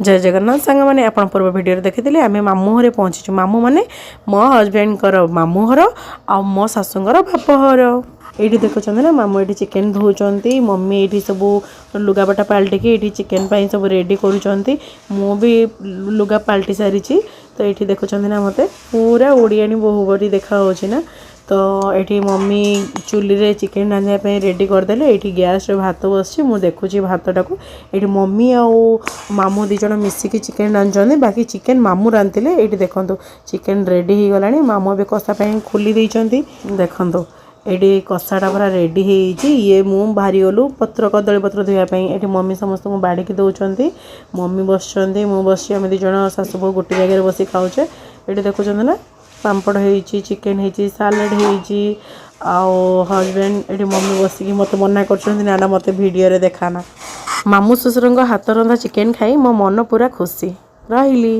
ଜୟ ଜଗନ୍ନାଥ ସାଙ୍ଗମାନେ। ଆପଣ ପୂର୍ବ ଭିଡ଼ିଓରେ ଦେଖିଥିଲେ, ଆମେ ମାମୁଁ ଘରେ ପହଞ୍ଚିଛୁ। ମାମୁଁ ମାନେ ମୋ ହଜବେଣ୍ଡଙ୍କର ମାମୁଁ ଘର ଆଉ ମୋ ଶାଶୁଙ୍କର ବାପ ଘର। ଏଇଠି ଦେଖୁଛନ୍ତି ନା, ମାମୁଁ ଏଇଠି ଚିକେନ୍ ଧୋଉଛନ୍ତି। ମମି ଏଇଠି ସବୁ ଲୁଗାପଟା ପାଲଟିକି ଏଇଠି ଚିକେନ୍ ପାଇଁ ସବୁ ରେଡ଼ି କରୁଛନ୍ତି। ମୁଁ ବି ଲୁଗା ପାଲଟି ସାରିଛି। ତ ଏଇଠି ଦେଖୁଛନ୍ତି ନା, ମୋତେ ପୁରା ଓଡ଼ିଆଣୀ ବୋହୂ ପରି ଦେଖାହେଉଛି ନା? ତ ଏଇଠି ମମି ଚୁଲିରେ ଚିକେନ୍ ରାନ୍ଧିବା ପାଇଁ ରେଡ଼ି କରିଦେଲେ। ଏଇଠି ଗ୍ୟାସ୍ରେ ଭାତ ବସିଛି, ମୁଁ ଦେଖୁଛି ଭାତଟାକୁ। ଏଇଠି ମମି ଆଉ ମାମୁଁ ଦୁଇ ଜଣ ମିଶିକି ଚିକେନ୍ ରାନ୍ଧୁଛନ୍ତି। ବାକି ଚିକେନ୍ ମାମୁଁ ରାନ୍ଧିଥିଲେ। ଏଇଠି ଦେଖନ୍ତୁ, ଚିକେନ୍ ରେଡ଼ି ହେଇଗଲାଣି। ମାମୁଁ ଏବେ କଷା ପାଇଁ ଖୋଲି ଦେଇଛନ୍ତି। ଦେଖନ୍ତୁ, ଏଇଠି କଷାଟା ପୁରା ରେଡ଼ି ହେଇଯାଇଛି। ଇଏ ମୁଁ ବାହାରିଗଲୁ ପତ୍ର, କଦଳୀ ପତ୍ର ଧୋଇବା ପାଇଁ। ଏଠି ମମି ସମସ୍ତଙ୍କୁ ବାଢ଼ିକି ଦେଉଛନ୍ତି। ମମି ବସିଛନ୍ତି, ମୁଁ ବସିଛି। ଆମେ ଦୁଇ ଜଣ ଶାଶୁ ବୋହୂ ଗୋଟେ ଜାଗାରେ ବସି ଖାଉଛେ। ଏଠି ଦେଖୁଛନ୍ତି ନା, ପାମ୍ପଡ଼ ହେଇଛି, ଚିକେନ୍ ହେଇଛି, ସାଲାଡ଼ ହେଇଛି। ଆଉ ହଜବେଣ୍ଡ ଏଠି ମମି ବସିକି ମୋତେ ମନା କରୁଛନ୍ତି, ନା ନା, ମୋତେ ଭିଡ଼ିଓରେ ଦେଖାନା। ମାମୁଁ ଶ୍ୱଶୁରଙ୍କ ହାତ ରନ୍ଧା ଚିକେନ୍ ଖାଇ ମୋ ମନ ପୁରା ଖୁସି। ରହିଲି।